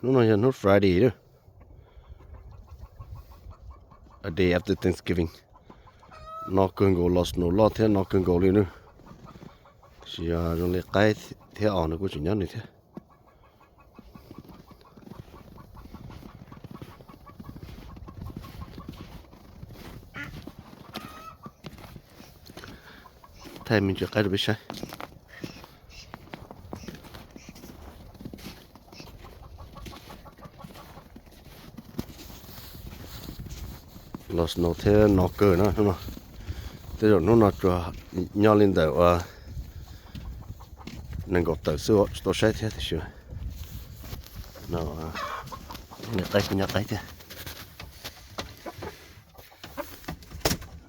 Hnub no yog hnub Friday, a day after Thanksgiving. No kawg nkaus, los snow loj thiab no kawg nkaus li na. Tab sis zoo li qaib thiab os, nws kuj tseem nyob nws thiab. Thaij me ntsis qaib rau peb saib. Los snow thiab no kawg na hnub no. Tej zaum hnub no tsuas nyob li ntawm uas nees nkaum tawm xwb, tsis tau saib thiab tiam sis no, niam qaib kuj nyob qaib thiab.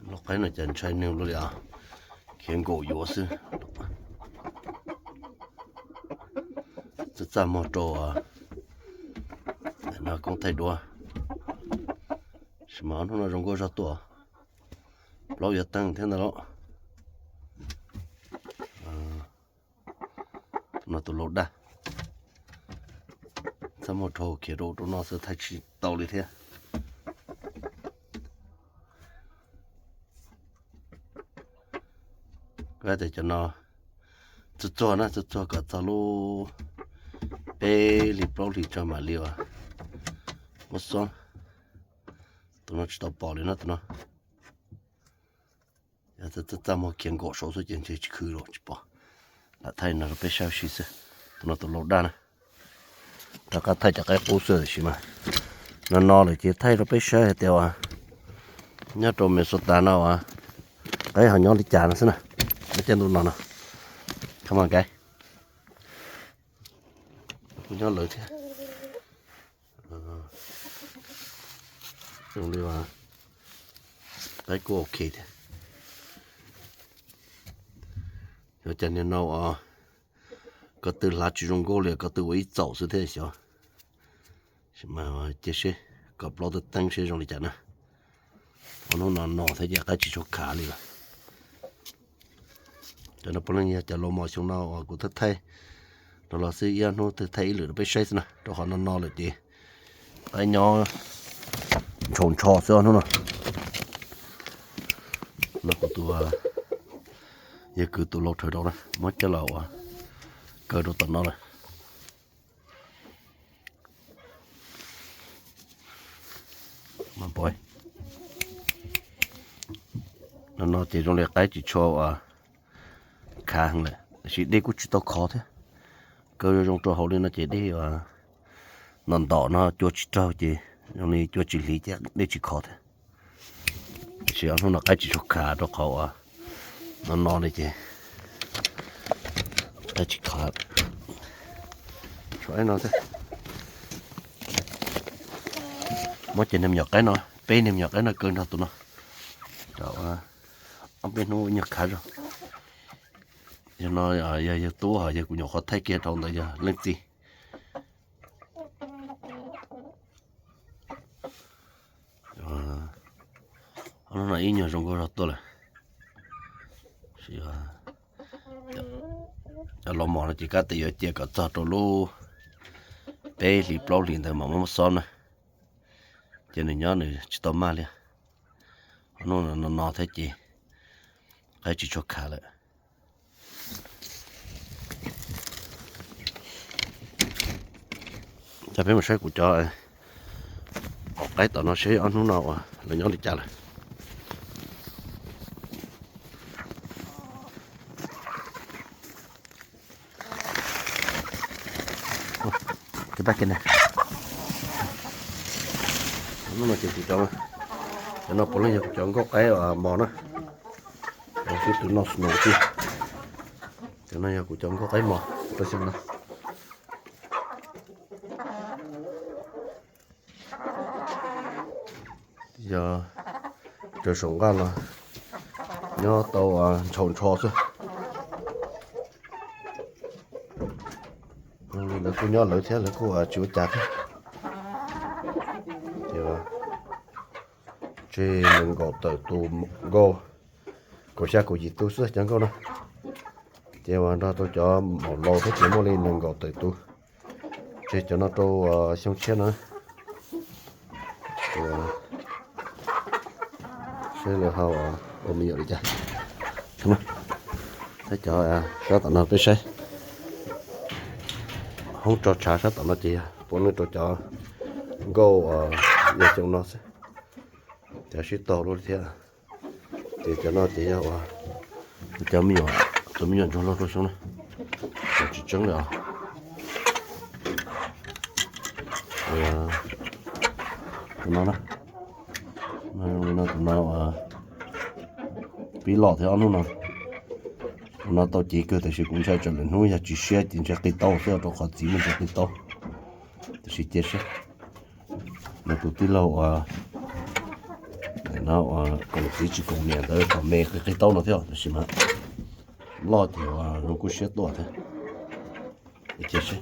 Lub qaib no cas ntshai neeg luaj li os, khiav nkaum yuav xwb. Txaj txaj muag rau no koob thaij duab. Tab sis mas ob hnub no zoo nkauj zog tuaj, plaub yuav teeb thiab ntag lauj. No tus lau daj, txaj muag rau khiav rau rau no xwb thaij tsis tau li thiab. Kuv tias cov no txuag txuag na, txuag txuag kom txog lub peb hlis plaub hlis tso mam li uas muab xob. Tus no tsis tau pom li no, tus no txaj txaj muag khiav nkaum saud xwb ces ntshe tsis khwv los tsis pom. Lam thaij no rau peb saib ua si xwb. Tus no tus lau daj na. Rov qab thaij cov qaib qub xwb tiam sis mas no no lawm ces thaij rau peb saib hais tias uas nyob rau Minnesota no uas qaib ho nyob li cas no xwb na. Nyob caij ntuj no no. Come on guys. Kuj nyob lawv thiab. Zoo li uas qaib kuj ok thiab. Xyov cas niag no uas ko tw hlav tsis zoo nkauj li, ko tw ua ib txaum xwb thiab xyov. Tab sis mas cia seb kom plaub twb teeb seb zoo li cas na. Ob hnub no no thiab ces qaib tsis tshua khav li lawm. Cov no puav leej yog cov lau mos xyoo no uas kuv thaij thaij rau los xwb, ib ob hnub twg thaij ib lwm rau peb saib xwb na, rau qhov no no lawm ces qaib nyob ntshaus ntsho xwb ob hnub no. No kuv tus yawg kwv tus lau rhawv rau na, muab coj los ua kaw rau tom no lawm. No no ces zoo li qaib tsis tshua uas khav heev lawm, tab sis dej kuj tsis tau khov thiab. Kaw zoo zoo rau hauv li no ces dej uas ntom ntom no cua tsis raug ces zoo li cua tsis hliv ces dej tsis khov thiab. Tab sis ob hnub no qaib tsis tshua khav rau qhov uas no no li ces qaib tsis khav. Tshuav no thiab. Muab cov niag me nyuam qaib no, peb niag me nyuam qaib no kaw nrog tus no. Ob peb hnub nyuag khav zog. Yog no yog yawg tub, yog kuv nyuam qhuav thaij kiag rau ntawd yog leej txiv. Ob hnub no ib nyuag zoo nkauj zog tuaj lawm. Cov lau mos no ces kab tes yuav cia kom txog rau lub peb hlis plaub hlis ntawd mam muab xob na. Ces nws nyob nws tsis tau maj li. Ob hnub no no thiab ces qaib tsis tshua khav lawm. Ces peb mus saib kuv cov qaib tom no seb ob hnub no uas lawv nyob li cas lawm. Hnub no ces kuv cov, cov no puav leej yog kuv cov nkauj qaib mos na. Xib tus no snow xwb. Cov no yog kuv cov nkauj qaib mos rau xyoo no. Yog raws saum nqaj los nyob tau ntshaus ntsho xwb. Lawv kuj nyob lawv thiab, lawv kuj tsis ua cas thiab. Ces tseg nees nkaum tawm tus nkauj, kaum xya kaum yim tus xwb cov nkauj no. Ces uas nrog tau cov maum laus thiab ces muaj li nees nkaum tawm tus. Tseg cov no rau xyoo tshiab no. Seb lawv ho ua me nyuam li cas. Saib cov sab tom no peb saib. Hoob tso tshav sab tom no ces yog puav leej rau cov nkauj yog xyoo no xwb. Cov sib tog lub thiab. Ces cov no ces yog ua cov me nyuam, tus me nyuam ntsuag loj rau xyoo na. Cov tsis tseeb li os. Tus no na, no tus no pib loj thiab ob hnub no. Tus no tau cev kawg tiam sis kuv ntshai tsam lwm hnub yog tsis siab ces ntshe qi taub xwb rau qhov txiv muaj ntsis qi taub. Tiam sis cia seb. No tus tij laug uas no koom txiv tsis koom niam ntawd thaum me qi qi taub no thiab tiam sis mas loj ces uas zoo kuj siab tuaj thiab. Cia seb.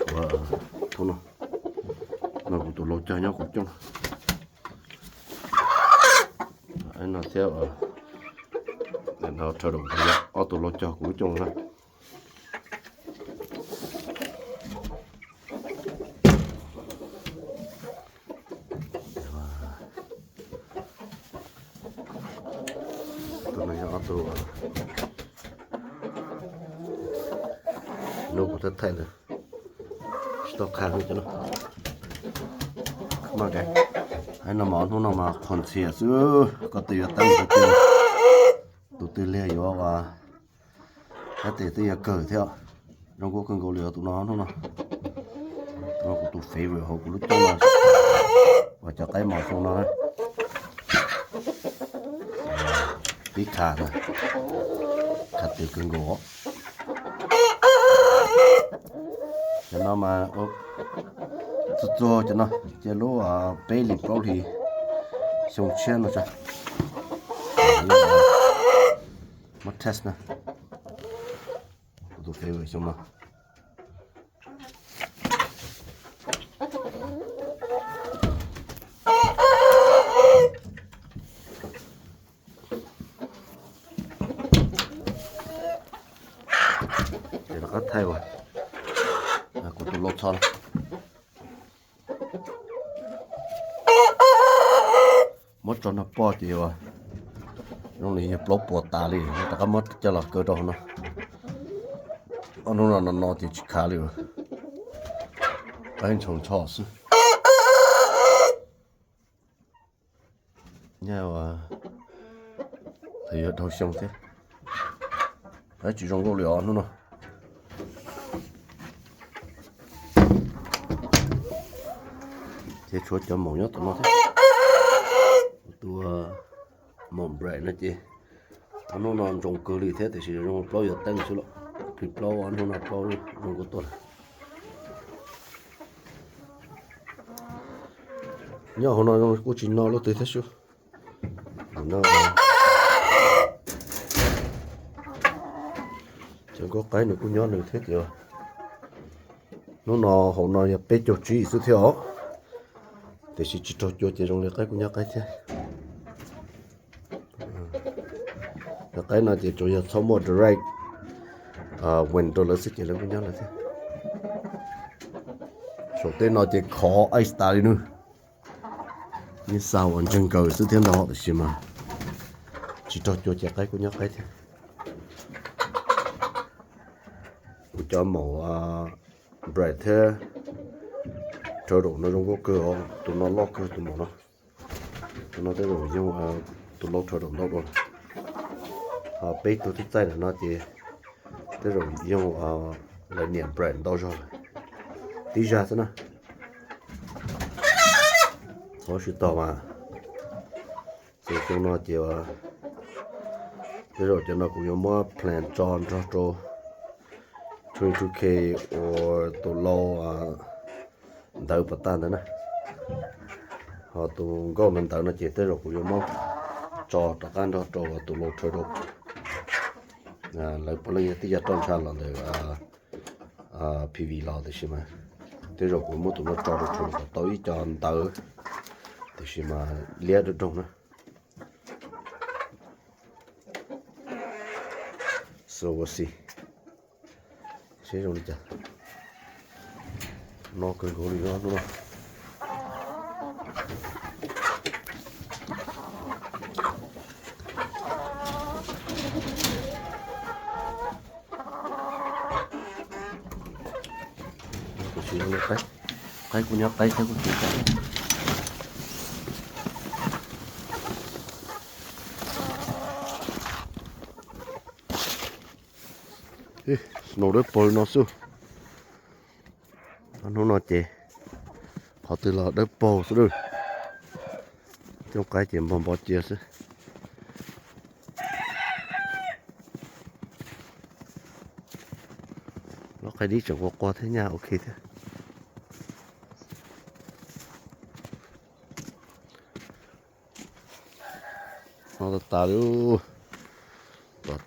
Tshuav thub no, no kuv tus lau cog nyob kuv cooj. No thiab, no turtle ob tug lau cog kuv lub cooj na. Tus no yog ob tug, no kuv thaij thaij lawm, tsis tau qha cov no. Hais no mas hnub no mas qhuas ntxhias xwb, koj twb yuav teeb tus twg, tus twg liag yuav ua, hab tes twb yuav kawg thiab. Zoo nkauj kawg nkaus li tus no hnub no. Tus no kuv tus favorite hauv kuv lub cooj no, uas cov qaib mos xyoo no na. Pib kha na, kha tes kawg nkaus. Cov no mas txuag txuag cov no cia lub peb hlis plaub hlis xyoo tshiab no tso. Muab test na. Kuv tus favorite xyoo no. Ces rov qab thaij ua kuv tus lau txho no. Muab tso nrog poj ces ua zoo li yog plaub puas tas li, rov qab muab coj los kaw rau hauv no. Ob hnub no no no ces tsis khav li, qaib ntshaus ntsho xwb. Nyaj ua thaum yuav dhau xyoo thiab, tsis zoo nkauj li os hnub no. Ces tshuav cov maum nyob tom no thiab. Tus maum bright no ces ob hnub no ntsoov kawg li thiab tiam sis zoo plaub yuav teeb xwb los, plig plaub ob hnub no plaub zoo nkauj tuaj lawm. Nyob hauv no kuj tsis no luaj twg thiab sub. Cov nkauj qaib nws kuj nyob nws thiab ces hnub no hauv no yog peb caug tsib xwb thiab os. Tiam sis tsis raug cua ces zoo li qaib kuj nyob qaib thiab. Cov qaib no ces tsuas yog txhob muaj direct wind rau lawv xwb ces lawv kuj nyob lawv thiab. Saum tej no ces khov ice tas li nws. Yeej xa uas ntseeg nkaws xwb thiab ntag tiam sis mas tsis raug cua ces qaib kuj nyob qaib thiab. Kuv cov maum bright thiab turtle no zoo nkauj kawg os, tus no loj kawg tus maum no. Tus no tej zaum yoog tus lau turtle ntau dua. Ho peb tug tib txaij ntawm no ces tej zaum yoog lawv niam bright ntau zog lawm. Tib zag xwb na. Qhov sib tog mas ces xyoo no ces tej zaum cov no kuv yuav muab plant tso nrog rau twenty two K or tus lau ntawv pas tag ntawd na. Ho tus nkauj ntawv ntawv no ces tej zaum kuv yuav muab tso rov qab nrog rau tus lau turtle. Lawv puav leej yog tib yam roj ntsha los ntawm P V los tiam sis mas tej zaum kuv muab tus no tso rau turtle kom tau ib co ntawv tiam sis mas liab dog doog na. Zoo ua si, seb zoo li cas. No kawg nkaus li no hnub no. Kuv tsis qaib, qaib kuj nyob qaib thiab kuj tsis qaib. Snow dawb paug li no xwb. Hnub no ces qhov twg los dawb paug xwb lawm. Coob qaib ces npog npov cia xwb. Lub qaib dib tseem qua qua thiab nyaj ok thiab. No tas tas li. Tom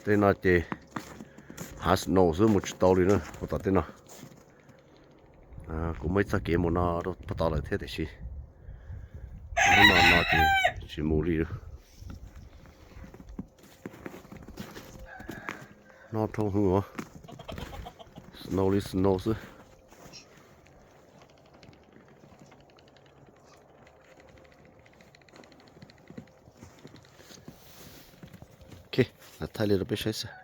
tej no ces hav snow xwb, mus tsis tau li na, mus tom tej no. Kuv muaj ib txoj kev mus no rau puag tod lawm thiab tiam sis hnub no no ces tsis mus li. No dhau hwv os, snow li snow xwb. Ok, thaij li rau peb saib xwb.